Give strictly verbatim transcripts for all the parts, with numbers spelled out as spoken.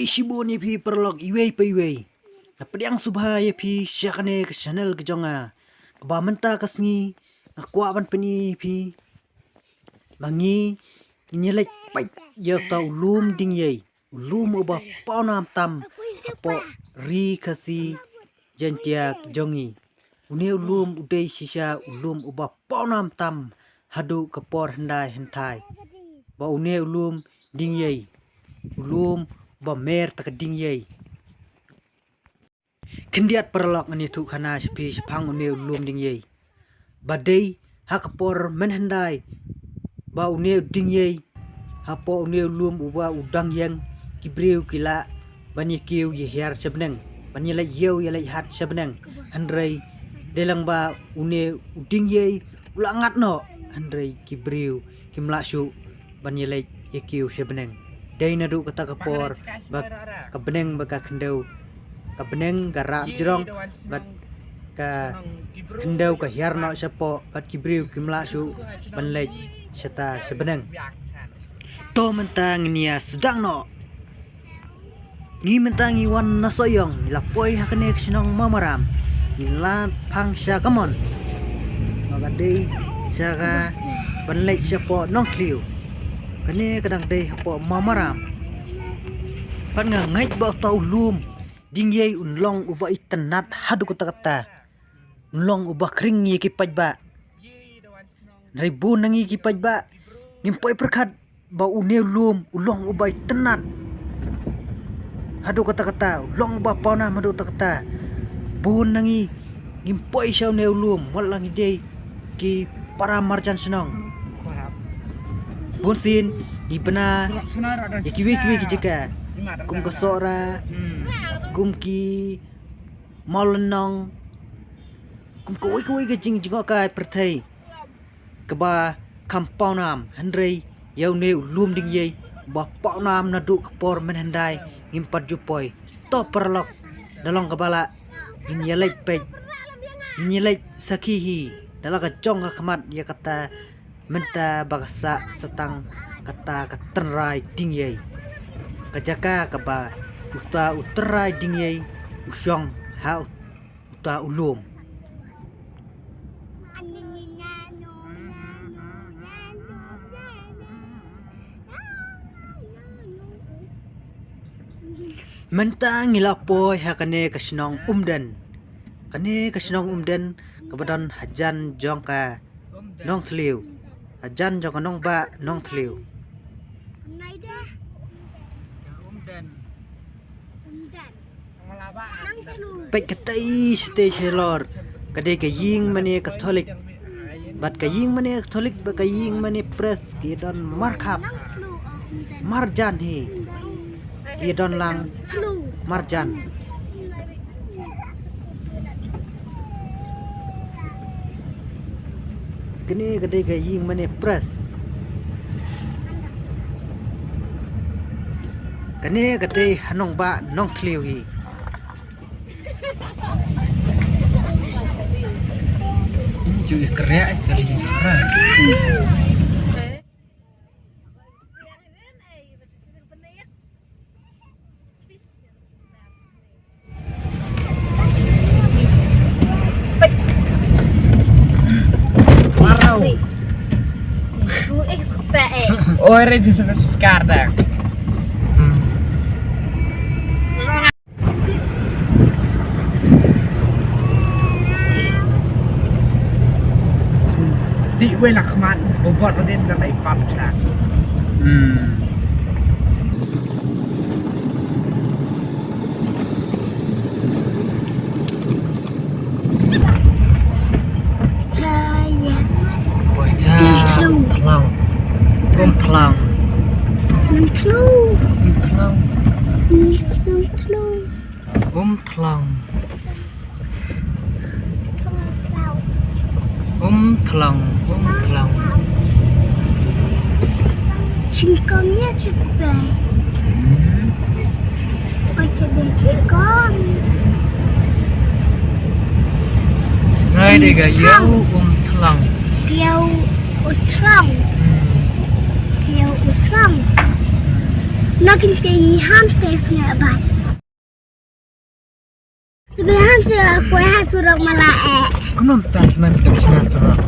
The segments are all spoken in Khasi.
Shibun ïa phi paralok iwei pa iwei. Nga pdiang sngewbha ïa phi sha kane ka channel ka jong nga. Kaba mynta ka sngi nga kwah ban pyni ïa phi ba ngi ngin ïa leit peit ïa uta u lum Diengïei, u lum uba pawnam tam hapoh Ri Khasi Jaiñtia jong ngi. Une u lum u dei shisha u lum uba pawnam tam haduh ka por hyndai hynthai. Ba une u lum Diengïei, u lum ba mer ta ka Diengïei. Khyndiat paralok, ngan ïathuh khana sha phi shaphang une u lum Diengïei. Ba dei ha ka por mynhyndai ba une u Diengïei, hapoh une u lum uba u dang ïeng, ki briew ki lah ban ïa kiew ïa hiar sha bneng, ban ïa leit ïew ïa leit hat sha bneng. Hynrei dei lang ba une u Diengïei u la ngat noh, hynrei ki briew kim lah shuh ban ïa leit ïa kiew sha bneng. Dei naduh kata ka por ba ka bneng ba ka khyndew, ka bneng ka rah jrong, bad ka khyndew ka hiar noh shapoh, bad ki briew kim lah shuh ban leit shata sha bneng. To mynta ngin ïa sdang noh. Ngi mynta ngi wan na Sohiong, ngi la poi ha kane ka shnong Mawmaram. Ngi la phang sha kamon, ba ka dei sha ka ban leit shapoh Nongthliew. Kane ka dang dei hapoh Mawmaram. Pat nga ngeit ba uta u lum Diengïei un long uba itynnad haduh katta katta. Un long uba khring ïa ki paidbah. Hynrei bun na ngi ki paidbah ngim poi pyrkhat ba une u lum u long uba itynnad haduh katta katta, u long uba pawnam haduh katta katta. Bun na ngi ngim poi sha une u lum, wat la ngi dei ki para marjan shnong. Bunsien ngi bna ïa kiwei kiwei ki jaka, kum ka Sohra, kum ki Mawlynnong, kum kawei kawei ka jingjngohkai pyrthei kaba kham pawnam. Hynrei ïa une u lum Diengïei uba pawnam naduh ka por mynhyndai ngim pat ju poi. To paralok, da long kaba lah ngin ïa leit peit, ngin ïa leit sakhi hi da la ka jong ka khmat ïa kata mynta ba ka sah satang kata ka tynrai Diengïei. Ka jaka kaba uta u tynrai Diengïei u shong ha uta u lum. Mynta ngi la poi ha kane ka shnong Umden. Kane ka shnong Umden kaba don hajan jong ka Nongthliew, hajan jong ka nongbah Nongthliew. Peit katei shatei shalor, ka dei ka ïing mane Katholik. Bad ka ïing mane Katholik bad ka ïing mane Pres ki don markhap marjan hi. Ki don lang marjan. Kane ka dei ka ïing mane Pres. Kane ka dei ha nongbah Nongthliew hi. Ju ïa kre ai kre ïa kre. Oi, re di sebelah sekarang. Di wei la khmat bobot rin da mai pap cha. Hmm. Cha ya. Oi cha. Thlang. Thlang. Thlang. Thlang. Thlang. Umthlang. Umthlang, umthlang. Singkong ïa cepe. Oi, cepe singkong. Ngai dei ka ïau umthlang. Ïau umthlang. Ïau umthlang. Nokin ke yi ham tes ne bai. Sebe ham se kue ha surok mala e. Kumno mynta shnong mynta shnong surok.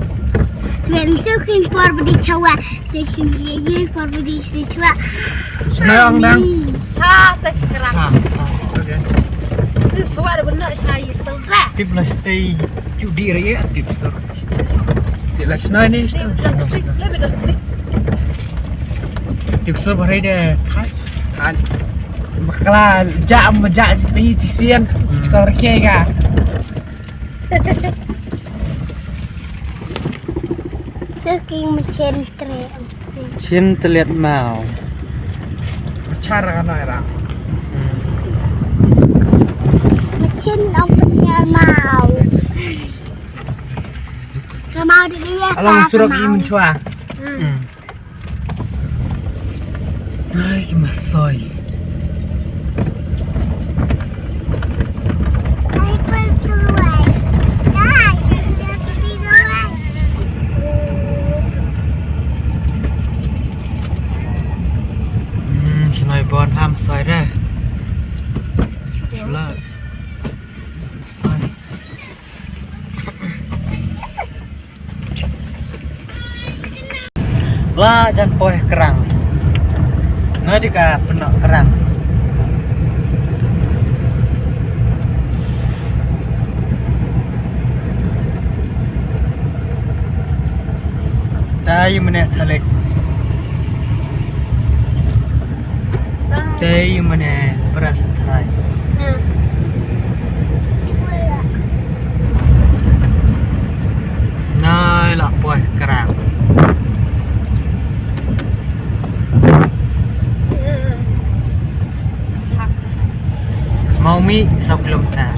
Sebe nse kin por budi chawa. Station ye ye por budi station chawa. Shnong dang. Ha, ta sikra. Ha, ha, okay. Tu chawa da benda chai tengkra. Tip lah stay judi raya tip sur. Tip lah shnong ni. Tip lah stay. Tip sur barai de thai. Thai. Bakla jam jam ni tisian. Tor ke ga. Suking machin tre. Chin teliat mau. Char kana era. Machin ong penyal mau. Kamau di dia. Alang surok i menchua. Hmm. Ai ki masoi. Hmm, shnoi bon ham soi re. Sula. Masoi. Ba jan poi krang. Nga di ka pynah krang. Dei mane thalik. Dei mane bras trai. Nai la poi krang. Mau mi saw kilometer.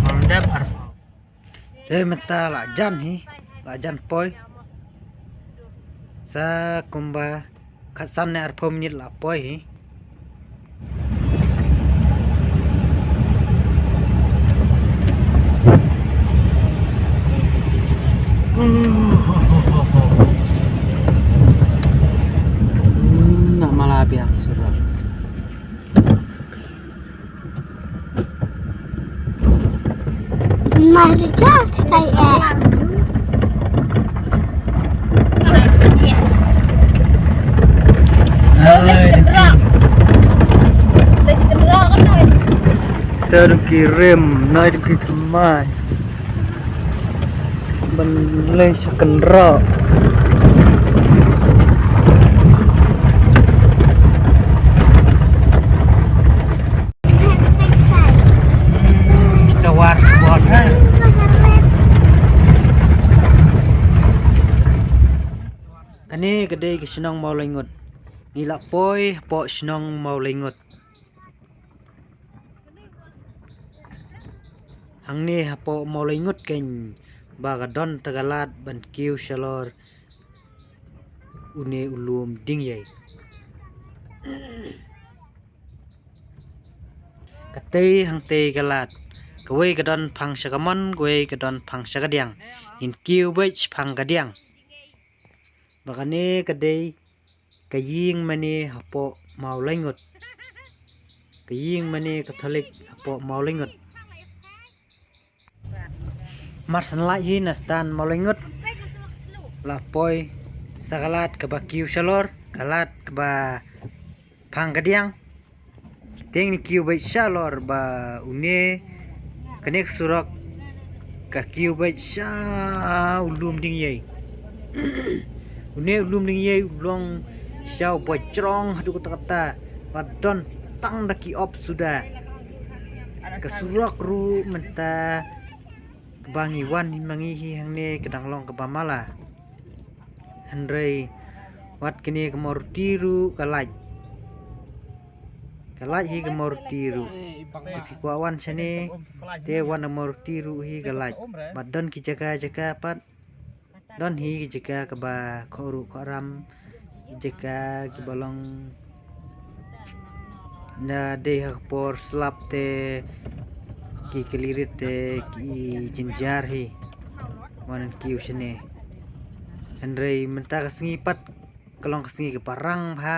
Mau dep arphew. Te mynta la jan hi, la jan poi. Sa kumba khatsan ne arphew minit la poi hi. Na mala biang surah. Marja kai eh. Hai. Ter kirim, nai ki thymmai. Ban leh sha kynroh. Hmm, kita war bor ha. Kane ka dei ka shnong Mawlaingut. Ngi la poi hapoh shnong Mawlaingut. Hangne hapoh Mawlaingut keiñ ba ka don ta ka lad ban kiew shalor une u lum Dingïei. Katei hangtei ka lad, kawei ka don phang sha ka mon, kawei ka don phang sha ka diang. Ngin kiew beit shaphang ka diang. Ba kane ka dei ka ïing mane hapoh Mawlaingut. Ka ïing mane Katholik hapoh Mawlaingut. Mar shen lait hi na stan Mawlaingut. La poi sha ka lad kaba kiew shalor, ka lad kaba phang ka diang. Te ngin kiew beit shalor ba une, kane ka surok ka kiew beit sha u lum Dingïei. Une u lum Dingïei u long sha u ba jrong haduh katta katta, ba don tang da ki op suda. Ka surok ruh mynta kaba ngi wan hi ma ngi hi hangne ka dang long kaba mala. Hynrei wat kane ka Maruti ruh ka lait. Ka lait hi ka Maruti ruh. Te phi kwah wan shane, te wan ka Maruti ruh hi ka lait. Bad don ki jaka jaka pat. Don hi ki jaka kaba khohruh khohram. Ki jaka kiba long na dei ha ka por slap te ki kali rit te ki jynjar hi. Wan kiew shane. Hynrei mynta ka sngi pat ka long ka sngi kaba rang bha.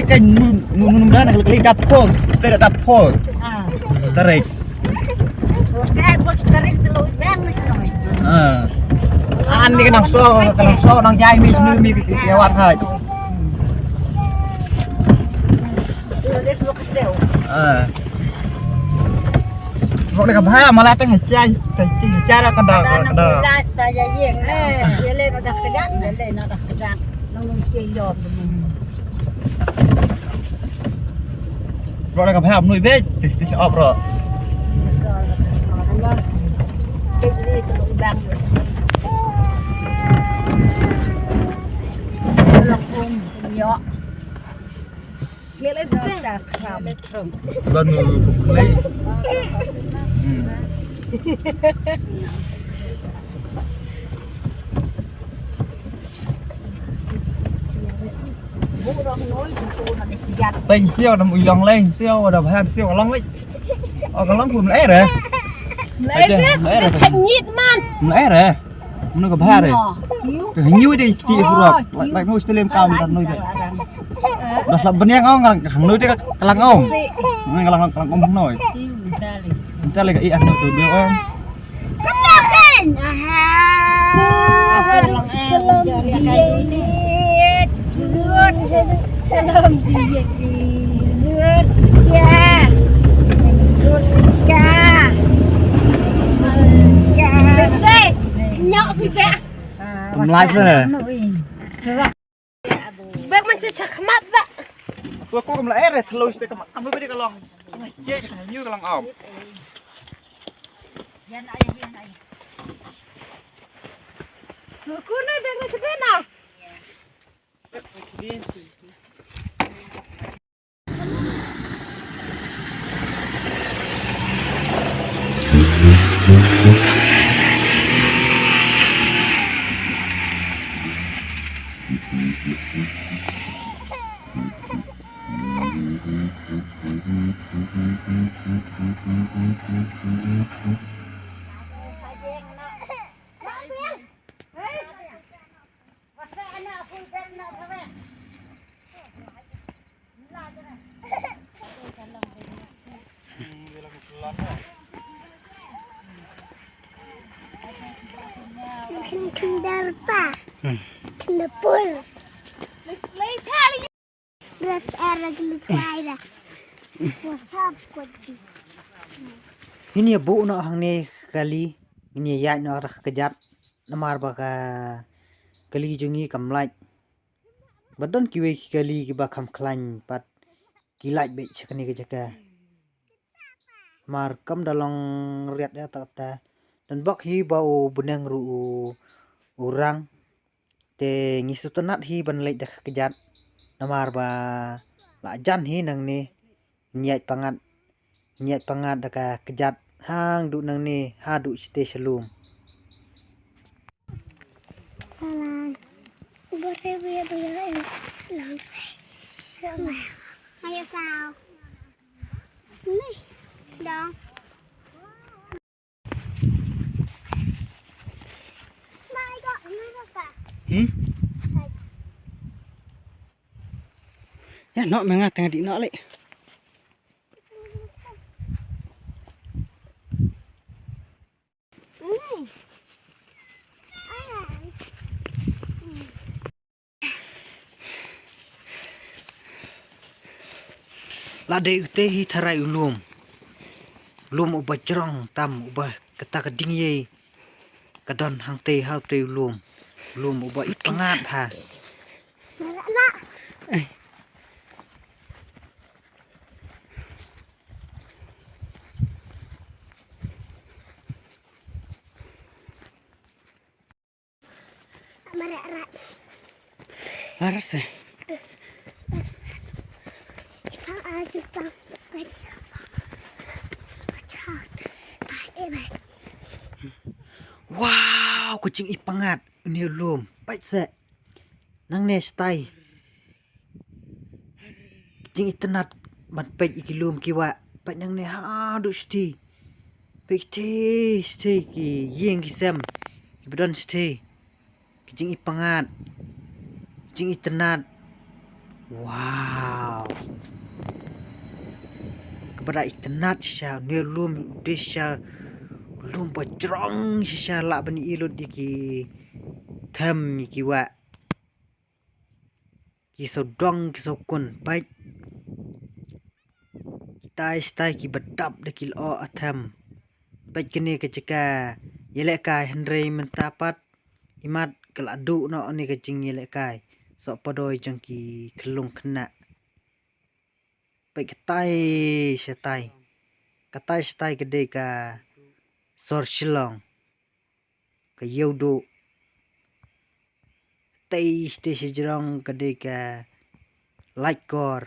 Ni kan nun nun nun dan kali kali dap kol, stay dap kol. Ah. Tarik. Oke, bos tarik tu lo bang ni noi. Ah. An ni ka nang so, ka nang so nang jai mi snu mi ki ki awat hai. Lo des lo ka deu. Ah. Bok ni ka bha ma la teng chai, chai chai ra ka da ka da. La sa ya ye. Eh, ye le na da ka da, ye le na da ka da. Nang nung ke yo. Bro, ka pham nui bej, tis tis op bro. Ban nu khlei. Hmm. Peng siaw dam u yong leng siaw da bha siaw ka long leh. O ka long pu mlai re. Mlai re. Mlai re. Mlai re. Mano ka bha re. Te nyu de ti surok. Lai lai nu stelem kam kan nu de. Das la bniang ong kan nu de ka lang ong. Ngi ka lang ka lang ong nu. Nta le ka i anu tu de ong. Kenalkan. Aha. Salam bilik. Salam bilik. Ya. Ya. Ya. Nyok kita. Pemlai sana. Bek masih cakmat tak? Aku aku kemlai air terus kita kemat. Kamu beri kalau. Ye, kita nyu kalau om. Yan ayah, yan ayah. Ku ni bek ni kedena. Kendar pa. Kendar pul. Ras era glupaira. Wahab kodi. Ngin ïa buh noh hangne kali, ngin ïa ïaid noh da ka kjat, namar ba ka kali jong ngi kam lait. Ba don kiwei ki kali kiba kham khlaiñ pat ki lait beit sha kane ka jaka. Mar kam da long riat ïa ta ta. Don bok hi ba u bneng ruh u, u rang. Te ngi sngewtynnat hi ban leit da ka kjat. Namar ba la jan hi nangne. Ngi ïaid pyngngad. Ngi ïaid pyngngad da ka kjat. Hangduh nangne. Haduh shatei sha lum. Bore bia bia lang. Ayo sao. Ni. Dong. Hmm? Ïa noh me nga tang dih noh leh. La dei utei hi tharai u lum. Lum uba jrong tam uba kata ka ding ïei. Ka don hangtei ha utei u lum. Lum uba i pyngat ha. Mara rat. Lara se. Jepang ah jepang. Wow, ka jingipyngat. Une u lum. Peit se. Nangne stai. Ka jingitynnat ban peit ïa ki lum ki wah. Peit nangne haduh sdei. Peit sdei sdei ki ïing ki sem. Kiba don sdei. Ka jingipyngat. Ka jingitynnat. Wow. Kaba da itynnat shisha une u lum u dei shisha u lum ba jrong shisha lah ban ïohi lut ïa ki them ïa ki wah. Ki sawdong ki sawkun peit. Kitai stai kiba dap da ki lyoh a them. Peit kane ka jaka ïalehkai hynrei mynta pat imat ka la duh noh ne ka jingïalehkai. Soh padoi jong ki khyllung khynnah. Peit katai shatai. Katai shatai ka dei ka sor Shillong. Ka ïewduh. Tei shatei shajrong ka dei ka laitkor.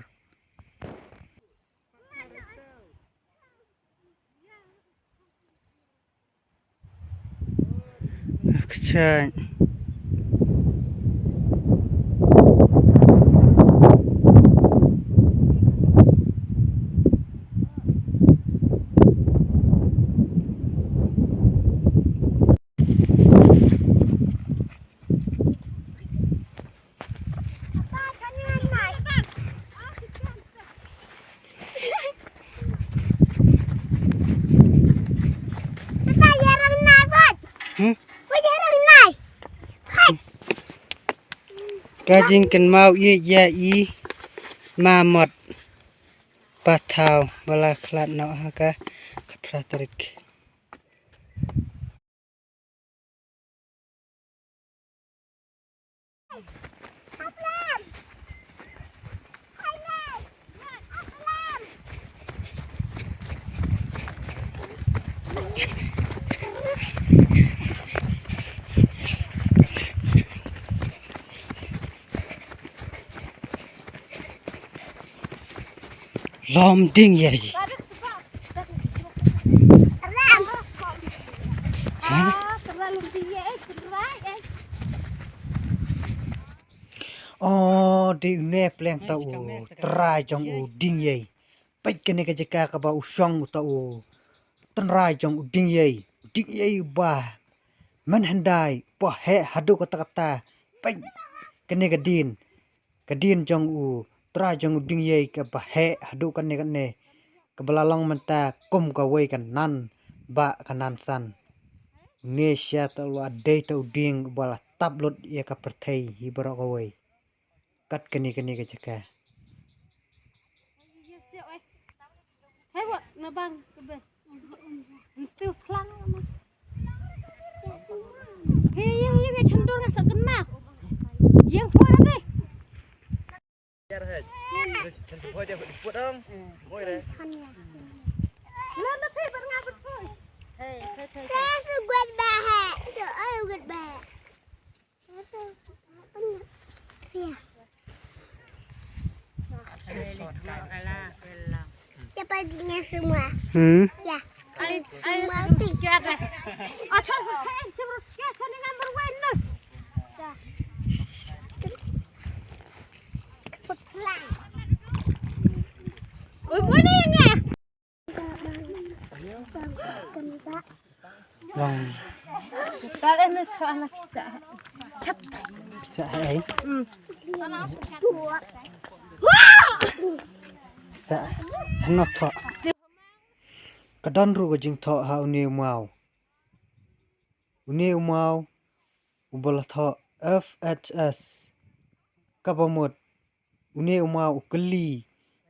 Kchai. Hmm? Ka jingkynmaw ïa ïa i ma mot pathaw ba la khlad noh ha ka khatphra tarik. Lom ding ïa hi. Ha? Oh, dei une pleng ta u trai jong u ding ïa hi. Peit kane ka jaka kaba u shong uta u trai jong u ding ïa hi. U ding ïa hi uba mynhyndai uba heh haduh katta katta. Peit kane ka dien. Ka dien jong u trai jong u ding ïa hi kaba heh haduh kane kane. Kaba la long mynta kum kawei ka nan ba ka nan san. Une sha ta u la dei ta u ding uba la tap lut ïa ka pyrthei hi baroh kawei. Kat kane kane ka jaka. Hei, wat na bang ke be. Ntu klang ma. Hei, yang yang chendur nga sa kena. Yang kuat deh. Lalu hei, ber nga betul. Hei, hei, hei. Saya sugut bahak. So, ai sugut bahak. Ya. Siapa dia semua? Hmm. Ya. Semua. Oi, boleh nggak? Wang. Kal eh, na sa na sa. Sa ai. Hmm. Sa. Hano tho. Ka don ruh ka jingthoh ha une u maw. Une u maw uba la thoh F H S. Kaba mut une u maw u kylli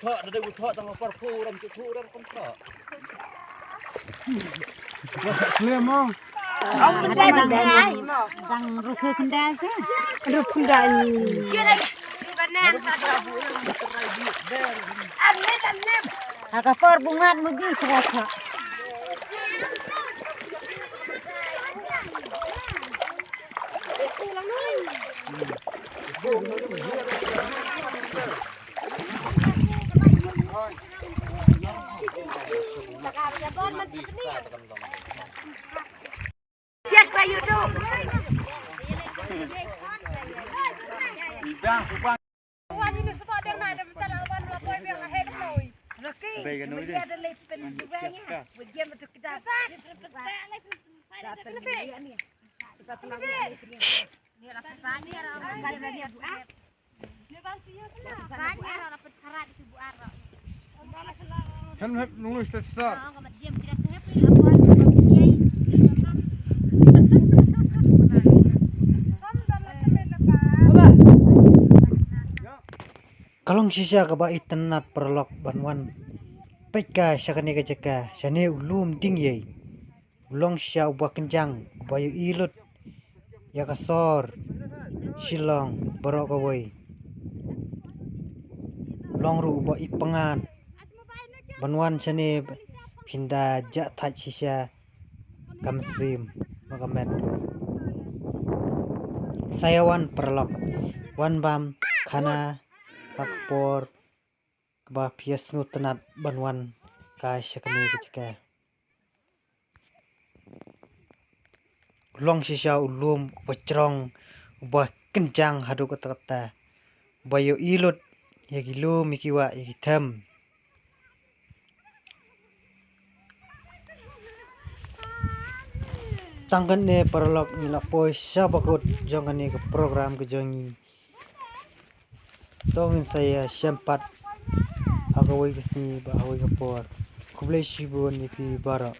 thoh, da dei u thoh tang por phu ram tu phu ram kon thoh. Clear mo? Dang, dang ruh khyndai, khyndai seh. Ruh khyndai. Ha ka por bungat mudi terasa. Check ba YouTube. Wan ini sebab dia nak ada bentar lawan lapor biar lahir noi. Laki. Baik, kan, dia ada lepen juga ya. Dia betul kita. Datang dia ni. Kita tenang. Ni lah pesannya orang. Dia bantu ya. Pesannya orang dapat karat itu buat. Kan hep nunggu start start. Orang kamat diam tidak hep ini apa aja. Dia. Ka long shisha kaba itynnad paralok ban wan peit ka sha kane ka jaka, shane u lum Dingïei. U long shisha uba kynjang, uba ïohi lut ïa ka sor Shillong baroh kawei. U long ruh uba ipyngngad ban wan shane, phin da jah thait shisha ka mynsiem bad ka met. Sa ïa wan paralok, wan bam khana ha ka por kaba phi ïa sngewtynnad ban wan ka sha kane ka jaka. U long shisha u lum uba jrong, uba kynjang haduh katta katta, uba ïohi lut ïa ki lum, ïa ki wah, ïa ki them. Tang katne paralok, ngi la poi sha bakut jong kane ka program ka jong ngi. To ngin sa ïashem pat ha kawei ka sngi bad ha kawei ka por. Khublei shibun ïa phi baroh.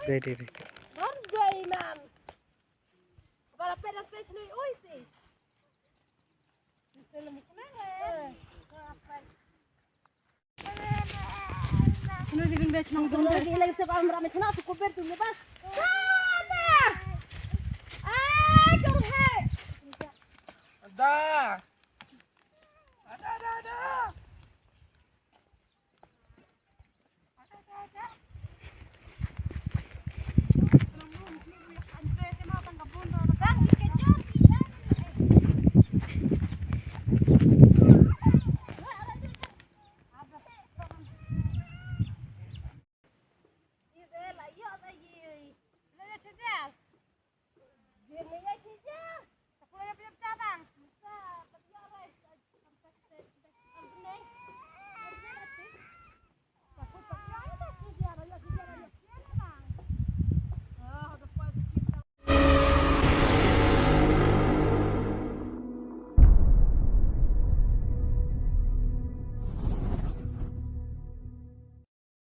Dei, dei, dei.